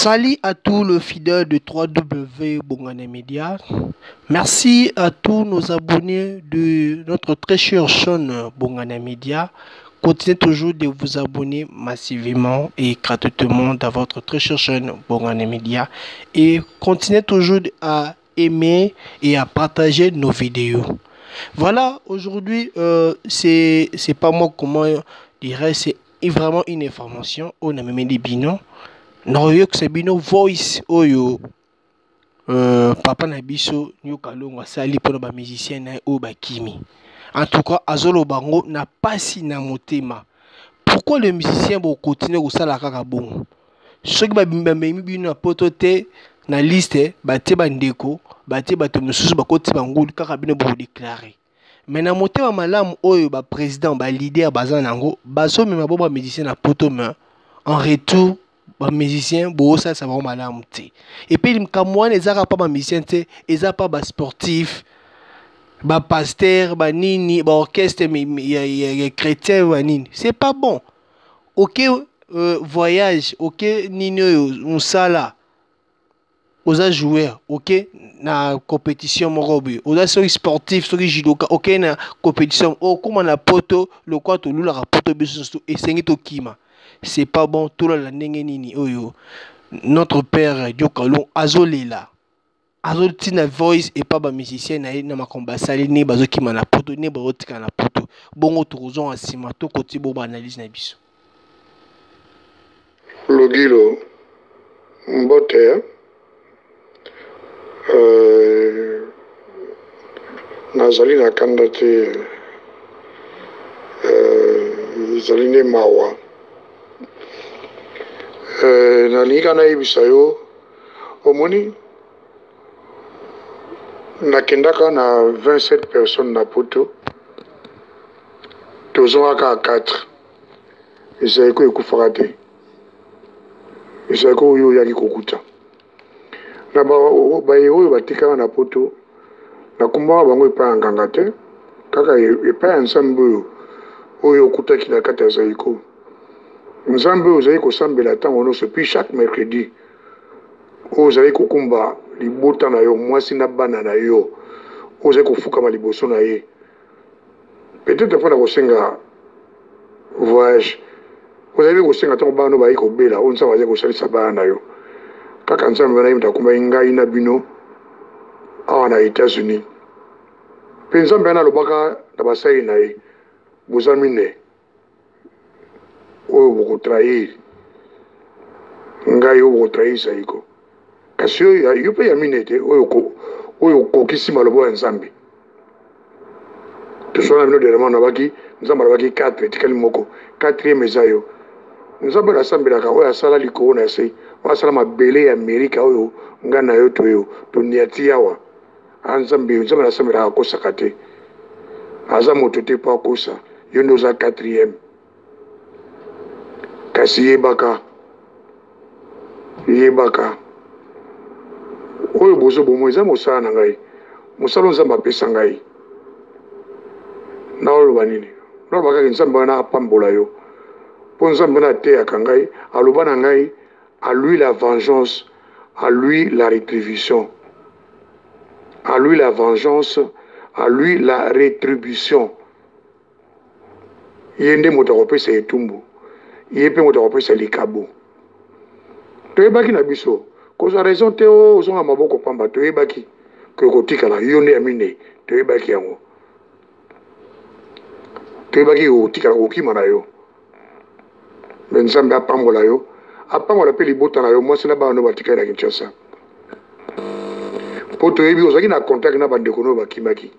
Salut à tous les fidèles de 3W Bongane Media. Merci à tous nos abonnés de notre très chère chaîne Bongane Media. Continuez toujours de vous abonner massivement et gratuitement dans votre très chère chaîne Bongane Media. Et continuez toujours à aimer et à partager nos vidéos. Voilà, aujourd'hui, c'est pas moi comment dirais, c'est vraiment une information. On a même des bino. Nakoyokisa bino voice oyo papa na biso Nyoka Longo asali mpona bamusicien na ye oyo bakimi. En tout cas, azoloba yango na pasi na motema. Pourquoi le musicien bokontinue kosala kaka bongo? Soki bamemi bino na poto te, na liste batie bandeko, batie bato mosusu, bakoti bangulu, kaka bino bokodéclarer. Mais na motema malamu oyo baprésident, baleader baza nango, bazomema bo bamusicien na poto, mais en retour bamusicien bozosalisa bango malamu te. Et puis likambo wana ezaka mpa bamusicien te, eza mpa basportif, bapasteur, banini, baorchestre ya chrétien, banini. C'est pas bon. Ok, voyage, ok, nini oyo mosala, oza joueur, ok, na compétition moko boye, oza soki sportif, soki judoka, ok, na compétition, okóma na poto, lokwa tolulaka poto biso nyonso, esengi tokima. C'est pas bon. Tolala ndenge nini oyo notre père Nyoka Longo azolela, azotina voice epa bamusicien na ye na makambo basali, ndenge bazokima na poto, ndenge bazotika na poto. Bongo tokozonga nsima, tokoti bo baanalyse na biso. Logilo, mbote. Nazali na kanda te, ezali nde mawa. Nalingi kaka nayebisa yo, omoni, nakendaka na 27 personnes na poto, tozongaka 4. Ezali ko ekufaka te, ezali ko oyo oyaki kokuta na baye oyo batikaka na poto. Nakumbaka bango epai ya nganga te, kaka epai ya Nzambe oyo okutaki na kati ya Zaiko, Nzambe oyo ozali kosambela ntango nyonso, puis chaque mercredi oyo ozali kokumba libota na yo, mwasi na bana na yo, oyo ozali kofukama liboso na ye, peut-être mpona kosenga voyage, ozali mpe kosenga ntango bana bayi kobela, oyo Nzambe azali kosalisa bana na yo. Kaka Nzambe wana ye moto akumbaki ngai na bino awa na États-Unis. Mpe Nzambe wana alobaka na basali na ye: boza mine oyo bokotrahir ngai, oyo bokotrahir Zaiko, kasi oyo yo mpe ya mine te, oyo okokisi maloba ya Nzambe. Toswana bino dernièrement, nabaki Nzambe alobaki 4, etikali moko, quatrième eza yo. Nzambe oyo asambelaka, oyo asala likolo na se, oyo asala mabele ya Amerika oyo ngai na yo toyo toniati awa, a Nzambe, Nzambe nasambelaka akosaka te, aza moto te mpo akosa. Yo nde oza quatrième. Kasi yebaka, yebaka, oyo bozobomo eza mosala na ngai, mosala oyo Nzambe apesa ngai. Naoloba nini? Naloba kaka Nzambe wana apambola yo, mpo Nzambe wana ateyaka ngai, aloba na ngai: à lui la vengeance, à lui la rétribution, à lui la vengeance, à lui la rétribution. Ye nde moto akopesa etumbu, ye mpe moto akopesa likabo. Toyebaki na biso kozwa raison te, o ozonga maboko pamba. Toyebaki ke kotikala yo nde ya minei, toyebaki yango, toyebaki kotikala kokima na yo. Mais Nzambe apambola yo, apambola mpe libota na yo, mwasi na bana no batikali na Kinshasa, mpo toyebi ozalaki na contact na bandeko no bakimaki.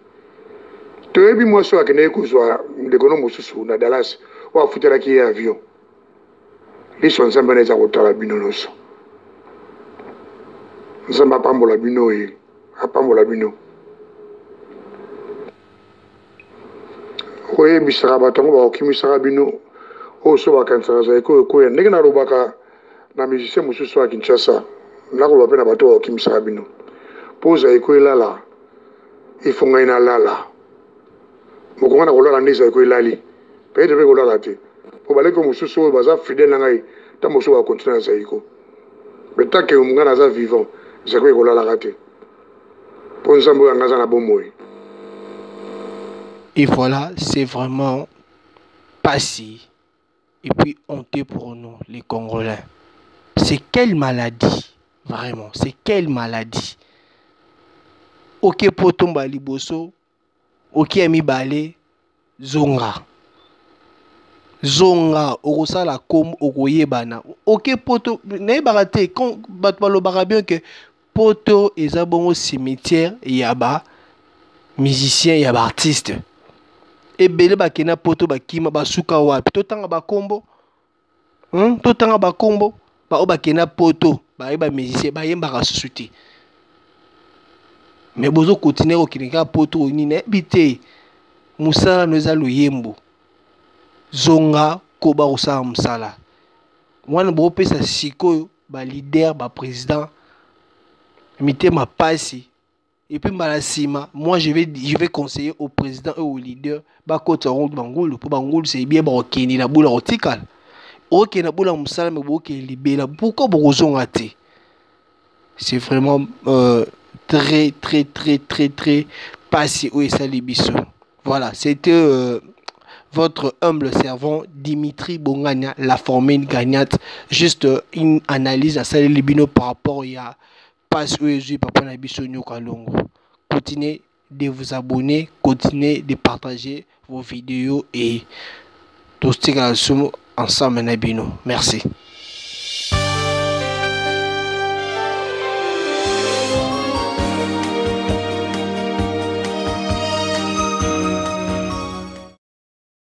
Toyebi mwasi oyo akendeki kozwa ndeko no mosusu na Dallas, oyo afutelaki ye avion. Liso ya Nzambe wana eza kotala bino nyonso. Nzambe apambola bino, ye apambola bino. Oyebisaka bato yango bakokimisaka bino, oyo so bakanisaka Zaiko oyo ekoya. Ndenge nalobaka na musicien mosusu ya Kinshasa, nakoloba mpe na bato bakokimisaka bino, mpo Zaiko elala, ifo ngai nalala. Mokonga na kolala nde Zaiko elali, peut-être mpe kolala te, mpo baleki mosusu oyo baza fidèle na ngai, ntango mosusu bakontinue na Zaiko. Mais tant que nga naza vivant, Zaiko ekolalaka te. Mpo Nzambe oyo yanga aza na bomoi. Et voilà, c'est vraiment pasi et puis honteux pour nous, les Congolais. C'est quelle maladie, vraiment, c'est quelle maladie? Oke poto mbala liboso, oke ya mibale, zonga. Zonga, okosala kombo, okoyebana. Oke poto, nayebaka te, quand bato balobaka bien que poto eza bongo cimetière ya ba musicien ya ba artiste. Ebele bakenda poto bakima basuka wapi? Totanga bakombo, Totanga bakombo baoyo bakenda poto, baye ba musicien bayembaka susu te. Mais bozo continuer kokende kaka poto nini, nayebi te. Mosala no eza loyembo. Zonga koba kosala mosala. Wana bopesa sikoyo ba leader, ba président mitema pasi. Et puis mbala sima, moi je vais conseiller au président et au leader bakota ronde bangulu, po bangulu c'est bien bakokende na bula kotikala. Okende na bula mosala, mais bokende libela. Pourquoi bokozonga te? C'est vraiment très très très très très pasi oyo esali biso. Voilà, c'était votre humble servant Dimitri Bongania, la formule gagnante. Juste une analyse à Saleli Bino par rapport à passe oyo ezwi papa na biso Nyoka Longo. Continuez de vous abonner, continuez de partager vos vidéos et totikala ensemble na bino. Merci.